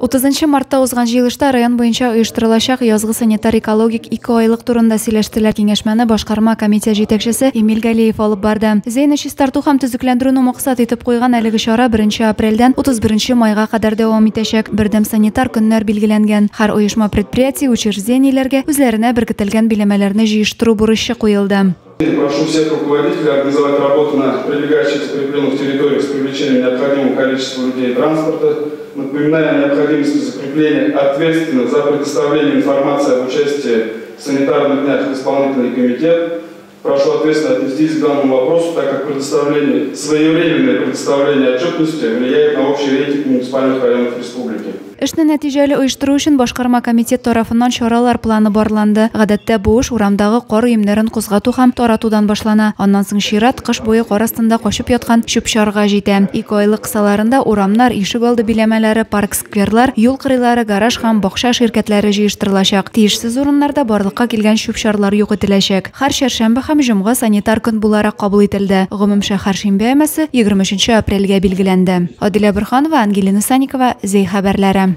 30 мартта узган җыелышта район буенча оештырылачак язгы санитар-экологик икеайлык турында сөйләштеләр. Киңәшмәне башкарма комитет җитәкчесе Эмиль Галиев алып барды. Зәйне чистарту һәм төзекләндерүне максат итеп куйган әлеге чара 1 апрельдән 31 майга кадәр дәвам итәчәк. Бердәм санитар көннәр билгеләнгән. Һәр оешма-предприятие, учреждениеләргә үзләренә беркетелгән биләмәләрне җыештыру бурычы куелды. Прошу всех руководителей организовать работу на прилегающих закрепленных территориях с привлечением необходимого количества людей и транспорта. Напоминаю о необходимости закрепления ответственных за предоставление информации об участии в санитарных днях в исполнительный комитет. Прошу ответственно отнестись к данному вопросу, так как своевременное предоставление отчетности влияет на общий рейтинг муниципальных районов республики. Эшне нәтиҗәле оештыру өчен башкарма комитет тарафыннан чаралар планы барланды. Гадәттә бу эш урамдагы кар өемнәрен кузгату һәм таратудан башлана. Аннан соң чират кыш буе кар астында качып яткан чүп-чарга җитә. Икеайлык кысаларында урамнар, ишек алды биләмәләре, парк-скверлар, юл кырыйлары, гараж һәм бакча ширкәтләре җыештырылачак. Тиешсез урыннарда барлыкка килгән чүп-чарлар юк ителәчәк. Һәр чәршәмбе һәм җомга санитар көн буларак кабул ителде. Гомумшәһәр шимбә өмәсе 23 апрельгә билгеләнде. Адилә Борһанова, Ангелина Санникова, Зәй хәбәрләре.